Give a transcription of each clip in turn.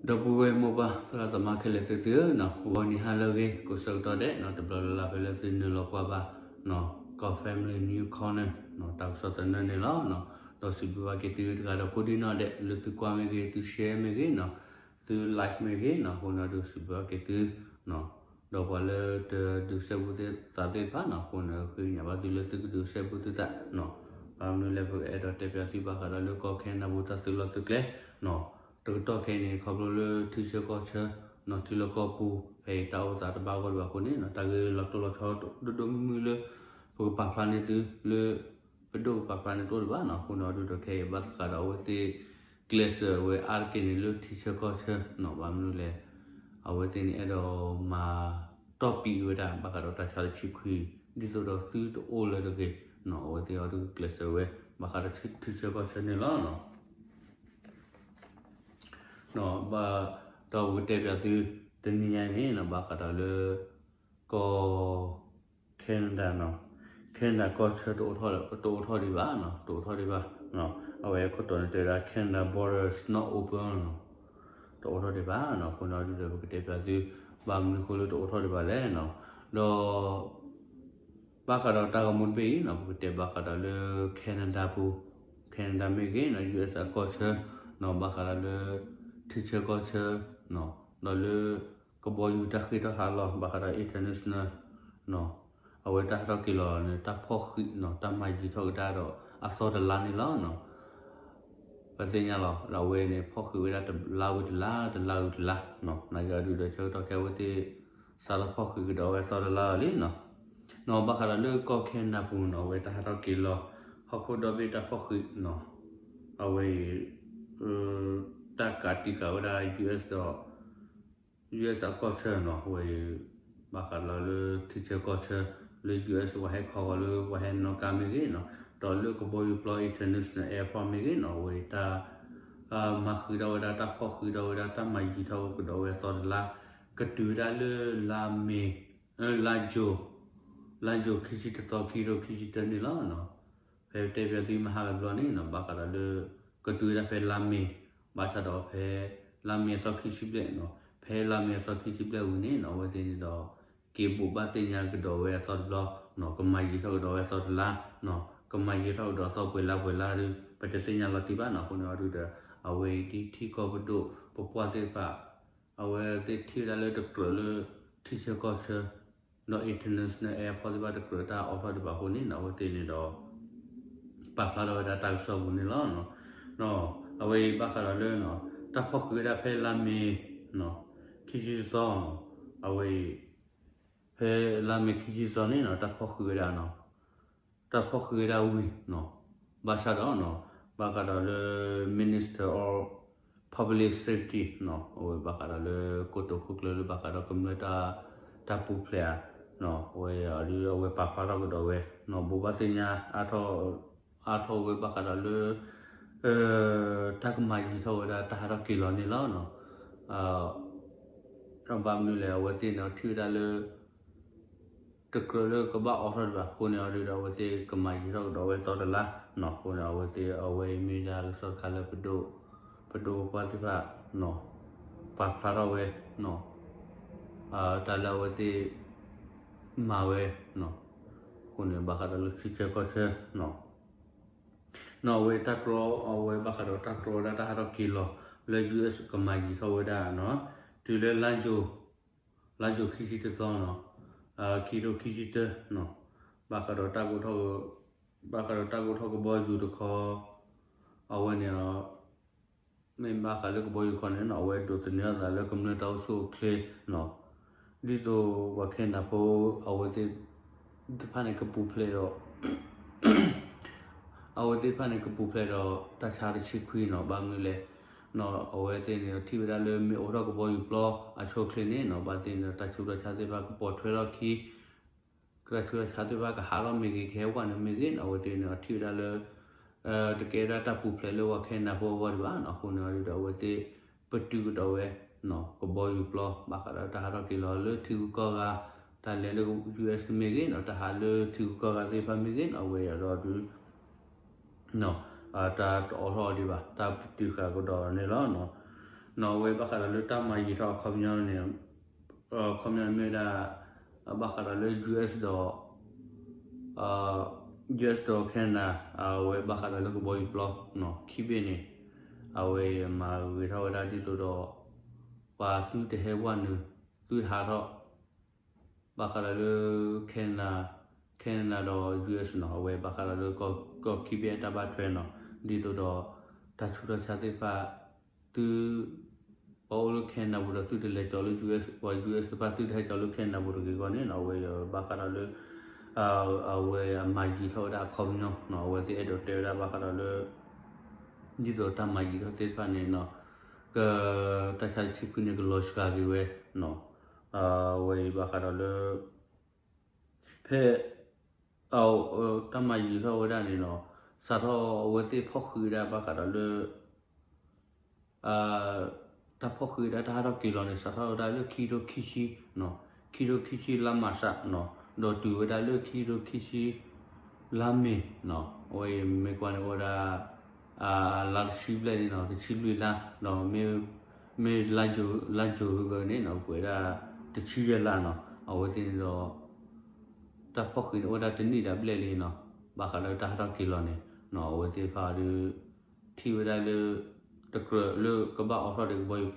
ဒီပုၢ်ဝဲၢ်မိၢ်ပၢ်သရၣ်သမါခဲလၢာ်သ့ၣ်သုဧၢ, ဂီၤနံၤဟါလၢအဂ့ၤ ကိးဆၢကတီၢ်ဒဲး တဘျီလၢ်လၢ်ဖဲလၢသုနုာ်လီၤကွၢ်ဘၣ် ကီၢ် Family News Corner တၢ်ကစီၣ်သနၢၣ်န့ၣ်လီၤ. ဒီးစံးဘျုးဘၣ်က့ၤသုတဂၤဒီးကိးဒံနီၢ်ဒဲး လၢသုကွၢ်မ့ၢ်ဂ့ၤ သု share မ့ၢ်ဂ့ၤ သု like မ့ၢ်ဂ့ၤ အဃိန့ၣ်ဒုးစံးဘျုးဘၣ်က့ၤသု ဒီးပှၤလၢတဒုးစဲဘူးသးသ့ၣ်တဖၣ်န့ၣ် အဃိန့ၣ် ဃ့ကညးဘၣ်သုလၢသုကဒုးစဲဘူးသုသး ဘၣ်မနုၤလဲၣ် ပကအဲၣ်ဒိးတဲပၠးသုဘၣ်ဃးဒီးလၢကီၢ် Canada ပူၤတၢ်သုးလီၢ်သုးကျဲ တကတီၢ်ခဲအံၤန့ၣ် ခီဖျိလၢထံဆၢကီၢ်ဆၢ ထံလီၢ်ကီၢ်ပူၤ ဖဲအံၤတၢ်အိၣ်သးတဘၣ်ဂီၢ်ဒံးဘၣ်အဃိန့ၣ် တၢ်ဂ့ၢ်လီၤတိၢ်လီၤဆီဒိၣ်ဒိၣ်မုၢ်မုၢ်လၢ ပကပာ်ဖျါန့ၢ်သုလၢ ပဒိၣ်ကပာ်ဖျါန့ၢ်တအိၣ်ဒံးဘၣ်န့ၣ် အဃိန့ၣ်ဒုးဒီးခဲအံၤဘၣ်ဃးဒီးအဝဲသ့ၣ် ကျဲးစၢးဝဲအါတက့ၢ်န့ၣ်လၢထံဆၢကီၢ်ဆၢန့ၣ် ဘၣ်မနုၤလဲၣ် အဝဲသ့ၣ်န့ၣ် အဲၣ်ဒိးမၤတီၢ်ပံးဝဲဒၣ် ဘၣ်ဃးဒီးတၢ်ဆါတဆံခွံ ဒ်သိးဒီးသုတအိၣ်လၢၤတဂ့ၤန့ၣ် အဝဲသ့ၣ်အံၤဒုးကျဲးစၢးဝဲ ဘၣ်ဃးဒီးထံဆၢကီၢ်ဆၢန့ၣ်လီၤ. ဒီးပကတဲပၠးသု တနံၤညါအံၤန့ၣ် ဘၣ်ဃးဒီးလၢ ကီၢ် Canada န့ၣ် Canada ကီၢ်ဆၢ တအိၣ်ထီၣ်ဒံးဘၣ် တအိၣ်ထီၣ်ဒံးဘၣ် အဝဲခိၣ်တီန့ၣ်တဲဝဲဒၣ် Canada border is not open န့ၣ် တအိၣ်ထီၣ်ဒံးဘၣ်န့ၣ် အဃိန့ၣ်ဒုးဒီးပကတဲပၠးသု ဘၣ်မနုၤအဃိလၢတအိၣ်ထီၣ်ဒံးဘၣ်လဲၣ်န့ၣ် ဒီး ဘၣ်ဃးဒီးတၢ်ဂီၤမူတဘ့ၣ်အံၤန့ၣ် ပကတဲဘၣ်ဃးဒီးလၢ Canada ပူၤ Canada မ့ၢ်ဂ့ၤန့ၣ် US အကီၢ်ဆၢန့ၣ် ဘၣ်ဃးဒီးလၢ ထံဆၢကီၢ်ဆၢန့ၣ် ဒီးလၢ ကဘီယူၤတၢ်ဃ့ထီၣ်ဟးလီၤ ဘၣ်ဃးဒီး international န့ၣ် အဝဲတၢ်ဟးထီၣ်က့ၤလီၤန့ၣ် တၢ်ဖီၣ်ဃံးန့ၣ် တၢ်မၤယံၤထီၣ်ကဒါဒီးအသီတလါန့ၣ်လီၤ. ပသ့ၣ်ညါလီၤ ဒီးအဝဲန့ၣ် ဖီၣ်ဃံးဝဲဒၣ်တလါဝံၤတလါ တလါဝံၤတလါ နာ်က့အီၤဒုးဒီးဆၢကတီၢ်ခဲအံၤ အဝဲသ့ၣ် စးထီၣ်ဖီၣ်ဃံးကဒီးဝဲအသီတလါလီၤလံန့ၣ် န့ၣ် ဘၣ်ဃးဒီးလၢကီၢ် Canada ပူၤန့ၣ် အဝဲတၢ်ဟးထီၣ်က့ၤလီၤ ဟီၣ်ခိၣ်ဒီဘ့ၣ်တၢ်ဖီၣ်ဃံးန့ၣ် အဝဲအံၤ တၢ်ကးတံာ်ဃာ်ဝဲဒၣ် US ဒီး US အကီၢ်ဆၢန့ၣ် အဝဲအံၤ ဘၣ်ဃးဒီးလၢထံဆၢကီၢ်ဆၢ လၢ US ပှၤဟဲခီဂီၤလၢပှၤဟဲနီၣ်ကါမ့ၢ်ဂ့ၤန့ၣ် ဒီးလၢကဘီယူၤပျီ international airport မ့ၢ်ဂ့ၤန့ၣ် အဝဲအံၤတၢ် မၤဃံးထီၣ်ဝဲဒၣ် တၢ်ဖီၣ်ဃံးထီၣ်ဝဲဒၣ် တၢ်မၤယံၤထီၣ်ကဒီးဝဲအသီတလါ ကတုၤဝဲဒၣ်လၢလါမ့ၤ လါယူၤ လါယူၤခံဆံတသီ ခံကထိခံဆံတၢန့ၣ်လီၤ. ဖဲတဲပၠးသုမဟါကဘျီန့ၣ် ဘၣ်ဃးဒီးလၢ ကတုၤဝဲဒၣ်ဖဲလါမ့ၤ ဘၣ်ဆၣ်ဒီးဖဲ လါမ့ၤအသီခံဆံဘျဲၣ်န့ၣ် ဖဲလါမ့ၤအသီခံဆံဘျဲၣ်ဝံၤန့ၣ် အဝဲသ့ၣ်န့ၣ်ဒီး က့ၤဘိးဘၣ်သ့ၣ်ညါကဒီးဝဲအသီတဘျီ ကမၤယံၤထီၣ်ကဒီးဝဲအသီတလါ ကမၤယံၤထီၣ်ကဒီးအသီပှဲၤလါပှဲၤလါဒီး ပတသ့ၣ်ညါလီၤတံၢ်ဘၣ်န့ၣ် အဃိန့ၣ်အီၤဒုးဒီး အဝဲအံၤဒ်ထံကီၢ်ပဒိၣ်ပပှၢ်သ့ၣ်တဖၣ် အဝဲသ့ၣ်ထံၣ်ဝဲဒၣ်လၢတကြၢးလၢ ထံဆၢကီၢ်ဆၢ ဒီး international airport သ့ၣ်တဖၣ်တကြၢးတၢ်အိးထီၣ်ဒံးဘၣ်အဃိန့ၣ် အဝဲသ့ၣ်န့ၣ်ဒီး ပာ်ဖျါထီၣ်ဝဲဒၣ်တၢ်ကစီၣ်ပူၤန့ၣ်လီၤ. အဝဲအံၤဘၣ်ဃးဒီးလၢ တၢ်ဖီၣ်ဃံးဝဲဒၣ်ဖဲလါမ့ၤ ခံဆံတသီ အဝဲအံၤ ဖဲလါမ့ၤခံဆံတသီန့ၣ် တၢ်ဖီၣ်ဃံးဝဲဒၣ် တၢ်ဖီၣ်ဃံးဝဲဒၣ်ဝံၤ ဘၣ်ဆၣ်ဒီး ဘၣ်ဃးဒီးလၢ Minister of Public Safety အဝဲဘၣ်ဃးဒီးလၢ ကီၢ်တိာ်ခိၣ်ကျၢၢ်လၢဘၣ်ဃးဒီးကမျၢၢ်တၢ် တၢ်ပူၤဖျဲးဧါ အဝဲအံၤဒုး အဝဲပာ်ဖျါထီၣ်ကဒီးဝဲ ဘိးဘၣ်သ့ၣ်ညါ အါထီၣ်ဝဲဘၣ်ဃးဒီးလၢ တၢ်ကမၤယံၤထီၣ်ဝဲဒၣ်တၢ်ဟးထီၣ်က့ၤလီၤန့ၣ်လီၤ. ဘၣ်မနုၤလဲၣ် အဝဲသ့ၣ်န့ၣ်ထံၣ်ဝဲဒၣ်လၢ တကြၢးလၢကဘၣ်အိးထီၣ်ဒံးဘၣ်အဃိန့ၣ်အီၤဒုးဒီး အဝဲသ့ၣ်ကမၤယံၤထီၣ်ကဒီးဝဲသီတလါ အဃိန့ၣ် အဝဲသ့ၣ် အဝဲအံၤမ့ၢ်ဒၣ်ကစီၣ်တခါလၢ ပဒိၣ်ပပှၢ်သ့ၣ်တဖၣ် ပာ်ဖျါထီၣ်ဝဲ တၢ်လၢအဝဲသ့ၣ် မၤဝဲ အဃိန့ၣ် ဘၣ်ဃးဒီးလၢထံဆၢကီၢ်ဆၢ န့ၣ် အဝဲတၢ်တြီ အဝဲဘၣ်ဃးဒီးတၢ်တြီဝဲဒၣ်တၢ်ဟးထီၣ်က့ၤလီၤ လၢ US ကမၤယံၤထီၣ်ဝဲဒၣ် တုၤလၢ လါယူၤခံဆံတသီ ခံကထိခံဆံတၢ ဘၣ်ဃးဒီးတၢ်က ဘၣ်ဃးဒီးတၢ်ကအိးထီၣ်ကဘီယူၤတခီ အဝဲန့ၣ် မ့ၢ်ဘၣ်ဃးလၢကဘီယူၤတခီန့ၣ် အဝဲဒိးသန့ၤအသးလၢကမျၢၢ်တၢ်အိၣ်ဆူၣ်အိၣ်ချ့ ဒ်သိးပှၤခဲနဒၤဖိ အဝဲသ့ၣ်တဖၣ်န့ၣ်ကပူၤဖျဲးဒီး အဝဲသ့ၣ်တဖၣ်န့ၣ်ကပူၤဖျဲးဒီးတၢ်ဆါတဆံခွံန့ၣ် ဘၣ်မနုၤလဲၣ် အဝဲသ့ၣ်န့ၣ်ထံၣ်ဝဲဒၣ်လၢမ့ၢ်အိးထီၣ်ကဘီယူၤပျီအဆိအချ့န့ၣ် ဘၣ်သ့ၣ်န့ၣ် တၢ်ဆူးတၢ်ဆါသ့ၣ်တဖၣ်ကပိာ်ထွဲထီၣ်ခံ တၢ်ဆူးတၢ်ဆါသ့ၣ်တဖၣ်ကဟးထီၣ်မ့ၢ်ဂ့ၤ ကဟဲဝဲန့ၣ်မ့ၢ်ဂ့ၤ အဝဲသ့ၣ်န့ၣ်ထံၣ်ဝဲဒၣ်လၢ တကဲဒၣ်တၢ်ပူၤဖျဲးလၢပှၤခဲနဒၤဖိအဂီၢ်ဒံးဘၣ် အဃိန့ၣ်ဒီးအဝဲသ့ၣ် ပတုာ်ကဒီးဝဲ ကဘီယူၤပျီ ဘၣ်ဃးဒီးတၢ်ဟးထီၣ်က့ၤလီၤလၢထံဂုၤကီၢ်ဂၤ တၢ်လဲၤလၢ US မ့ၢ်ဂ့ၤ တၢ်ဟးလၢထံဂုၤကီၢ်ဂၤသ့ၣ်တဖၣ်မ့ၢ်ဂ့ၤ အဝဲအံၤဒီးဒုး တၢ်တအိးထီၣ်ဒံးဘၣ် တၢ်ပတုာ်ဃာ်ကဒီးန့ၣ်လီၤ. နီၣ်ဝဲဘၣ်ဃးဒီးလၢတၢ်မၤယံၤထီၣ်အခီပညီန့ၣ်, အခီပညီန့ၣ်မ့ၢ်ဝဲဒၣ် ဘၣ်ဃးဒီးလၢ US ဒီး US ဒီး Canada အဝဲဘၣ်ဃးဒီးလၢကဘီယူၤပျီ နီၣ် ခံဘ့ၣ်န့ၣ် အဝဲမၤဂ့ၤထီၣ်ဝဲဒၣ်ဒ်သိးဒီး ပှၤသုတဟဲဝဲနုာ် သုတဟးထီၣ် ဘၣ်ဃးဒီးလၢ Canada, Canada ဒီး US နီၣ် အဝဲဘၣ်ဃးဒီးလၢ ကီၢ်ခံဘ့ၣ်အတၢ်ဘၣ်ထွဲနီၣ် ဒ်သိးဒီး တၢ်ဆူးတၢ်ဆါသ့ၣ်တဖၣ် သု ပှၤအိၣ်လၢ Canada ပူၤဒီးသုတလဲၤကၠီၤလၢ US, ပှၤ US တဖၣ်သုတဟဲကၠီၤလၢ Canada ပူၤတဂ့ၤအဂီၢ်န့ၣ်နီၣ် အဝဲဘၣ်ဃးဒီးလၢ အဝဲအမၤယံၤထီၣ်ဝဲဒၣ်အခီပညီနီၣ် အဝဲသ့ၣ်အဲၣ်ဒိးတဲဝဲဒၣ်ဘၣ်ဃးဒီးလၢ ဒ်သိးတၢ်မၤယံၤထီၣ်သ့ၣ်တဖၣ်န့ၣ်နီၣ် က တၢ်ဆါတဆံခွံန့ၣ် ကလီၤစှၤက့ၤဝဲနီၣ် အဝဲအံၤဘၣ်ဃးဒီးလၢ ဖဲ တၢ်မၤယံၤထီၣ်ဝဲဒၣ်န့ၣ်နီၣ် စးထီၣ်အဝဲသ့ၣ်ဖီၣ်ဃံးဝဲဒၣ်ဘၣ်ဃးဒီးလၢ တၢ်ဖီၣ်ဃံးဝဲဒၣ်တၢ်ဟးထီၣ်က့ၤလီၤန့ၣ် စးထီၣ်ဝဲဒၣ်လၢခံကထိခံဆံ, ခံကထိခံဆံလါမၢ်ၡးနီၣ် ဒီးတုၤဝဲဒၣ်လၢခံကထိခံဆံ လါမ့ၤနီၣ် အဝဲအံၤမ့ၢ်ကွၢ်န့ၣ်အိၣ်ဝဲဒၣ် လါတဆံဘျဲၣ်န့ၣ်နီၣ် တဆံလွံၢ်လါ ဒီး မ့ၢ်လါ လါ June ဂ့ၤန့ၣ်နီၣ် ပှဲၤဒၣ်တဆံယဲၢ်လါနီၣ် အဝဲသ့ၣ်န့ၣ်ဒီး တၢ်ဖီၣ်ဃံးန့ၣ်အိၣ်ဝဲဒၣ်တနံၣ်ဒီးဘျဲၣ်လံနီၣ် ဘၣ်ဃးဒီးတၢ်ဟးထီၣ်က့ၤလီၤန့ၣ်နီၣ် အဝဲသ့ၣ်တဖၣ်ဒီး ထံၣ်ဝဲဒၣ်လၢ တကြၢးလၢကဘၣ်အိးထီၣ်ဒီးကဘီယူၤပျီ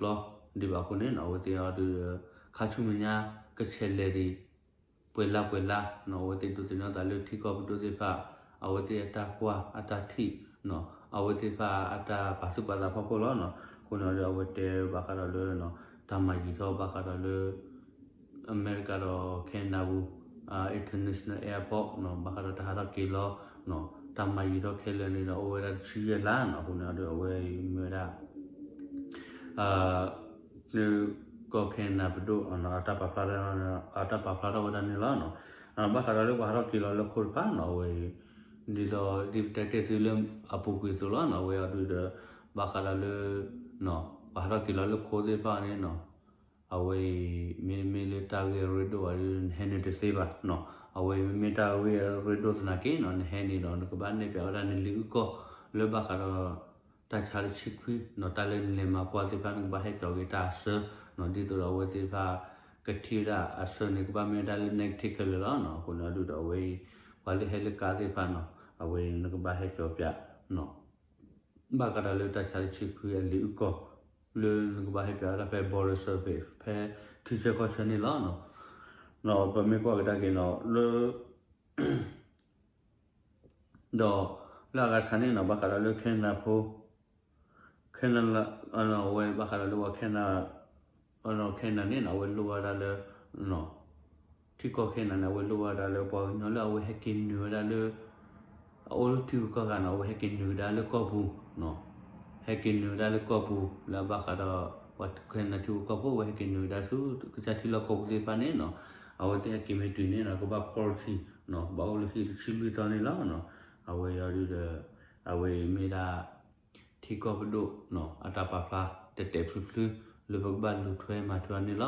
ဒ်ဘၣ်အဃိန့ၣ်နီၣ် အဝဲသ့ၣ်အီၤဒီး ခါဆူမဲာ်ညါ ကဆဲးလဲၤဒံး ပှဲၤလါပှဲၤလါနီၣ် အဝဲသ့ၣ်ဒိးသန့ၤသးလၢထံကီၢ်ပဒိၣ်သ့ၣ်တဖၣ် အဝဲသ့ၣ်အတၢ်ကွၢ်အတၢ်ထံၣ်နီၣ် အဝဲသ့ၣ်တဖၣ်အတၢ်ပာ်သူၣ်ပာ်သးဖီခိၣ်လီၤနီၣ် အဃိန့ၣ်ဒီးအဝဲတဲဘၣ်ဃးဒီးလၢ တၢ်မၤယံၤထီၣ်ဘၣ်ဃးဒီးလၢ အမဲရကၤဒီး Canada ပူၤ international airport နီၣ် ဘၣ်ဃးဒီးတၢ်ဟးထီၣ်က့ၤလီၤနီၣ် တၢ်မၤယံၤထီၣ်ခဲလၢာ်န့ၣ်ဒီးအိၣ်ဝဲဒၣ်တဆံယဲၢ်လါနီၣ် အဃိန့ၣ်ဒီးအဝဲအံၤမ့ၢ်ဝဲဒၣ် လၢကီၢ် Canada ပဒိၣ် အတၢ်ပာ်ဖျါထီၣ် အတၢ်ပာ်ဖျါထီၣ်ဝဲဒၣ်န့ၣ်လီၤနီၣ် ဘၣ်ဃးဒီးလၢပှၤဟးထီၣ်က့ၤလီၤလၢခိတဖၣ်နီၣ် အဝဲအံၤ ဒ်သိးဒ်ပတဲတ့ၢ်သုလၢအပူၤကွံာ်အသိးလီၤနီၣ် အဝဲအံၤဒုးဒီး ဘၣ်ဃးဒီးလၢ ပှၤဟးထီၣ်က့ၤလီၤလၢခိသ့ၣ်တဖၣ်န့ၣ်နီၣ် အဝဲအံၤ မ့မ့ၢ်လၢတၢ်ဂ့ၢ်အရ့ဒိၣ်ဘၣ်ဒီး နဟဲန့ၣ်တသ့ဘၣ်နီၣ် အဝဲအံၤမ့မ့ၢ်တၢ်ဂ့ၢ်အရ့ဒိၣ်သနာ်က့နီၣ် နဟဲန့ၣ်ဒီး နကဘၣ်နဲၣ်ဖျါဝဲဒၣ်နလံာ်အုၣ်ကီၢ် လၢဘၣ်ဃးဒီး တၢ်ဆါတဆံခွံနီၣ် တၢ်လၢနလဲၤမၤကွၢ်သ့ၣ်တဖၣ် နကဘၣ်ဟဲကၠီၤက့ၤတၢ်အဆၢနီၣ် ဒ်သိးဒီးအဝဲသ့ၣ်တဖၣ် ကထံၣ်ဝဲဒၣ်အဆၢန့ၣ် ကဘၣ်မ့ၢ်ဝဲဒၣ်လၢ negative ခဲလၢာ်လီၤနီၣ် အဃိန့ၣ်ဒုးဒီးအဝဲအံၤ ပှၤလၢဟဲလၢကါသ့ၣ်တဖၣ်နီၣ် အဝဲအံၤနကဘၣ်ဟဲကၠီၤပၠးနီၣ် ဘၣ်ဃးဒီးလၢတၢ်ဆါတဆံခွံအလံာ်အုၣ်ကီၢ် လၢနကဘၣ်ဟဲပၠးဝဲဒၣ်ဖဲ border service ဖဲထံဆၢကီၢ်ဆၢန့ၣ်လီၤနီၣ်. ပမ့ၢ်ကွၢ်ကဒါက့ၤနီၣ် လၢ ဒီးလၢအဂၤတခါန့ၣ်နီၣ် ဘၣ်ဃးဒီးလၢ Canada ဖိ Canada အဝဲဘၣ်ဃးဒီးလၢပှၤ Canada န့ၣ်နီၣ် အဝဲလိၣ်ဝဲဒၣ်လၢ ထံကီၢ် Canada န့ၣ် အဝဲလိၣ်ဝဲဒၣ်လၢပှၤကညီလၢအဝဲဟဲက့ၤနုာ်ဝဲဒၣ်လၢ အအိၣ်လၢထံဂုၤကီၢ်ဂၤနီၣ် အဝဲဟဲက့ၤနုာ်ကဒါလၢကီၢ်ပူၤ ဟဲက့ၤနုာ်ကဒါလၢကီၢ်ပူၤ လၢအဘၣ်ဃးဒီး ပှၤ Canada ထံဖိကီၢ်ဖိ အဝဲဟဲက့ၤနုာ်ကဒါဆူ ကစၢ်ထံလီၢ်ကီၢ်ပူၤသ့ၣ်တဖၣ်န့ၣ်နီၣ် အဝဲသ့ၣ်ဟဲက့ၤမ့ၢ်တုၤန့ၣ်နီၣ် ကဘၣ် quarantine ကဘၣ်အိၣ်လၢဟံၣ်တဆံလွံၢ်သီန့ၣ်လီၤ. အဝဲအံၤဒုးဒီး အဝဲအံၤမ့ၢ်ဒၣ် ထံကီၢ်ပဒိၣ် အတၢ်ပာ်ဖျါတတဲာ်ဖျုးဖျုး လၢပကဘၣ်လူၤထွဲမၤထွဲအီၤန့ၣ်လီၤ.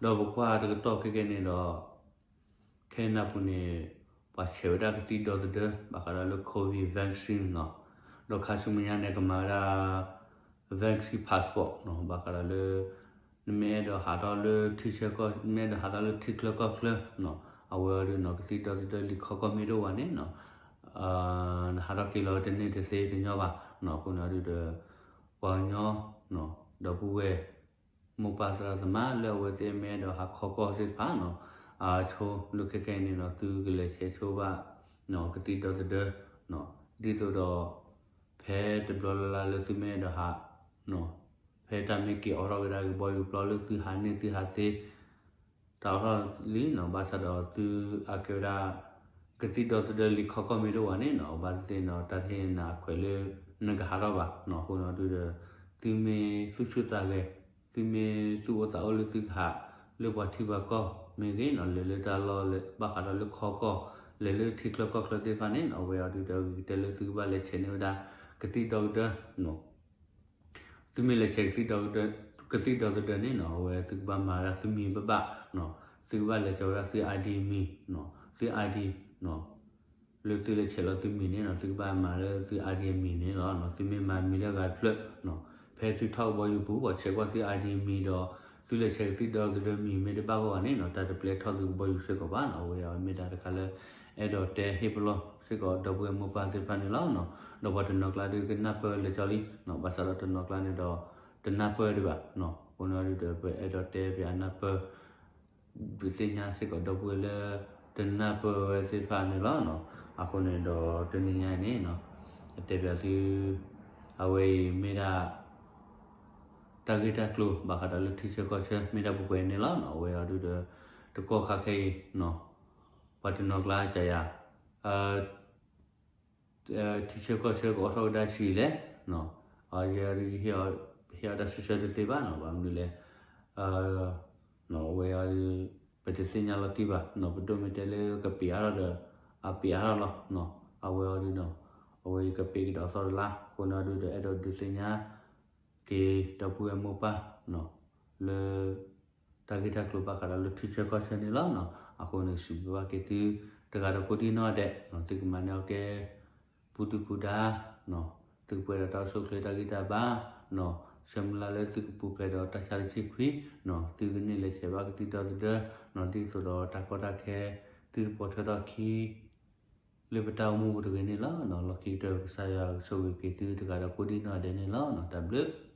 ဒီးပကွၢ်တကတီၢ်ခဲကဲန့ၣ်ဒီး Canada ပူၤန့ၣ် ပှၤဆဲးဝဲဒၣ်ကသံၣ်ဒီသဒၢ ဘၣ်ဃးဒီးလၢ COVID vaccine နီၣ် ဒီးခါဆူမဲာ်ညါန့ၣ် ကမၤဝဲဒၣ် vaccine passport နီၣ် ဘၣ်ဃးဒီးလၢ နမ့ၢ်အဲၣ်ဒိးဟးထီၣ်လၢထံဆၢကီၢ် မ့ၢ်အဲၣ်ဒိးဟးထီၣ်လၢထံချၢကီၢ်ချၢနီၣ် အဝဲအံၤဒုးနီၣ် ကသံၣ်ဒီသဒၢလံာ်ခီကီၢ်မ့ၢ်တအိၣ်ဘၣ်န့ၣ်နီၣ် နဟးထီၣ်က့ၤလီၤတန့ၢ်တသ့တညီဘၣ်နီၣ်. အဃိန့ၣ်အံၤဒုးဒီး ပှၤကညီ ဒီပုၢ်ဝဲၢ် မိၢ်ပၢ်သရၣ်သမါလၢအဝဲသ့ၣ်မ့ၢ်အဲၣ်ဒိးဟးခီကီၢ်သ့ၣ်တဖၣ်နီၣ် အဆိလၢခဲကဲအံၤန့ၣ်ဒီး သုကလဲၤဆဲးဆိဘၣ် ကသံၣ်ဒီသဒၢ ဒ်သိးဒီး ဖဲတဘျီလၢ်လၢ်လၢသုမ့ၢ်အဲၣ်ဒိးဟး ဖဲတၢ်မ့ၢ်က့ၤအိးထီၣ်ကဒါကဘီယူၤပျီလၢသုဟးန့ၢ်သုဟးသ့ တၢ်အိးထီၣ်လံနီၣ် ဘၣ်ဆၣ်ဒီးသုအကဲဝဲဒၣ် ကသံၣ်ဒီသဒၢလံာ်ခီကီၢ်မ့ၢ်တအိၣ်ဘၣ်န့ၣ်နီၣ် ဘၣ်သ့ၣ်သ့ၣ်နီၣ် တၢ်တဟ့ၣ်နၤအခွဲးလၢ နကဟးထီၣ်ဘၣ်နီၣ်. အဃိန့ၣ်အံၤဒုးဒီး သုမ့ၢ်သူၣ်ဆူၣ်သးဂဲၤ သုမ့ၢ်သူၣ်အိၣ်သးအိၣ်လၢသုကဟး လၢပှၤထံပှၤကီၢ်မ့ၢ်ဂ့ၤနီၣ် လဲၤလၢတၢ်လီၢ်လၢဘၣ်ဃးဒီးလၢခီကီၢ် လဲၤလၢထံချၢကီၢ်ချၢသ့ၣ်တဖၣ်န့ၣ်နီၣ် အဝဲအံၤဒုးဒီးဂ့ၤကတၢၢ်လၢသုကဘၣ်လဲၤဆဲးန့ၢ်ဝဲဒၣ် ကသံၣ်ဒီသဒၢ သုမ့ၢ်လဲၤဆဲး ကသံၣ်ဒီသဒၢန့ၣ်နီၣ် အဝဲသုကဘၣ်မၤဝဲဒၣ်သုမံၤဘၣ်ဘၣ်နီၣ် သုကဘၣ်လဲၤဆဲးဝဲဒၣ်သု ID မံၤနီၣ် သု ID နီၣ် လၢသုလဲၤဆဲးလီၤသုမံၤန့ၣ်နီၣ် သုကဘၣ်မၤလၢသု ID မံၤန့ၣ်လီၤ. သုမ့ၢ်မၤမံၤလၢအဂၤတဖျၢၣ်နီၣ် ဖဲသုထီၣ်ကဘီယူၤပူၤ ပှၤဆဲးကွၢ်သု ID မံၤဒီး သုလဲၤဆဲးကသံၣ်ဒီသဒၢမံၤမ့ၢ်တဘၣ်ဂီၢ်ဘၣ်န့ၣ်နီၤ တၢ်တပျဲထီၣ်သုကဘီယူၤစ့ၢ်ကီးဘၣ်နီၤ. အဝဲအံၤမ့ၢ်ဒၣ်တခါလၢ အဲၣ်ဒိးတဲဟ့ၣ်ပလီၢ်စ့ၢ်ကီးဒီပုၢ်ဝဲၢ်မိၢ်ပၢ်သ့ၣ်တဖၣ်န့ၣ်လီၤနီၤ. ဒီးပှၤတနီၤကျါဒုးကနၢ်ပၢၢ်လၢာ်ကၠီလံနီၤ ဘၣ်ဆၣ်ဒီးတနီၤကျါန့ၣ်ဒီး တနၢ်ပၢၢ်ဒံးဘၣ်နီၤ. အဃိန့ၣ်ဒုးဒီး ပအဲၣ်ဒိးတဲပၠးနၢ်ပၢၢ် ဒုးသ့ၣ်ညါစ့ၢ်ကီးဒီပုၢ်ဝဲၢ်လၢ တနၢ်ပၢၢ်ဝဲသ့ၣ်တဖၣ်န့ၣ်လီၤနီၤ. အဃိန့ၣ်ဒီးတနံၤညါအံၤန့ၣ်နီၤ အတဲပၠးသု အဝဲအံၤမ့ၢ်ဒၣ် တၢ်ဂ့ၢ်တၢ်ကျိၤဘၣ်ဃးဒီးလၢထံဆၢကီၢ်ဆၢ မ့ၢ်ဒၣ်ပှဲၤပှဲၤန့ၣ်လီၤနီၤ. အဝဲအံၤဒုးဒီး တကီၢ်ခါခဲအံၤနီၤ ပှၤတနီၤကျါကယၤ ထံဆၢကီၢ်ဆၢကအိၣ်ထီၣ်ကဒါဆံးလဲၣ်နီၤ. ယဲဒုး ဟ့ၣ်အီၤတၢ်ဆၢဆၢတသ့ဘၣ်နီၤ. ဘၣ်မနုၤလဲၣ် အဝဲအံၤဒုး ပတသ့ၣ်ညါလီၤတံၢ်ဘၣ်နီၤ. ပဒိၣ်မ့ၢ်တဲလၢကပံးအါထီၣ်ဒီး အပံးအါထီၣ်လီၤနီၤ. အဝဲအံၤဒုးနီၤ အဝဲအံၤကပံးကဒီးအသီတလါ အဃိန့ၣ်ဒုးဒီး အဲၣ်ဒိးဒုးသ့ၣ်ညါက့ၤဒီပုၢ်ဝဲၢ်မိၢ်ပၢ်နီၤ လၢ တၢ်ဂ့ၢ်တၢ်ကျိၤဘၣ်ဃးဒီးလၢထံဆၢကီၢ်ဆၢန့ၣ်လီၤနီၤ. အဃိန့ၣ် စံးဘျုးဘၣ်က့ၤသု တဂၤဒီးကိးဒံနီၢ်ဒဲးနီၤ သုကမၤန့ၢ်အီၤကဲ ပူၤဒုၣ်ပူၤဒါနီၤ သုကပှဲၤဒီးတၢ်အိၣ်ဆူၣ်အိၣ်ချ့တၢ်ဂံၢ်တၢ်ဘါနီၤ ဆၢမုၢ်လၢ်လၢသုကပူၤဖျဲးဒီးတၢ်ဆါတဆံခွံနီၤ သုကန့ၢ်လဲၤဆဲးဘၣ်ကသံၣ်ဒီသဒၢနီၤ ဒ်သိးဒီးတၢ်ကီတၢ်ခဲ သုတပိာ်ထွဲထီၣ်ခံ လၢပတၢ်အိၣ်မူပူၤတဂ့ၤန့ၣ်လီၤနီၤ. လီၢ်ခံကတၢၢ် ကစၢ်ယွၤကဆိၣ်ဂ့ၤက့ၤသုတဂၤဒီးကိးဒံနီၢ်ဒဲးန့ၣ်လီၤနီၤ. တၢ်ဘျုး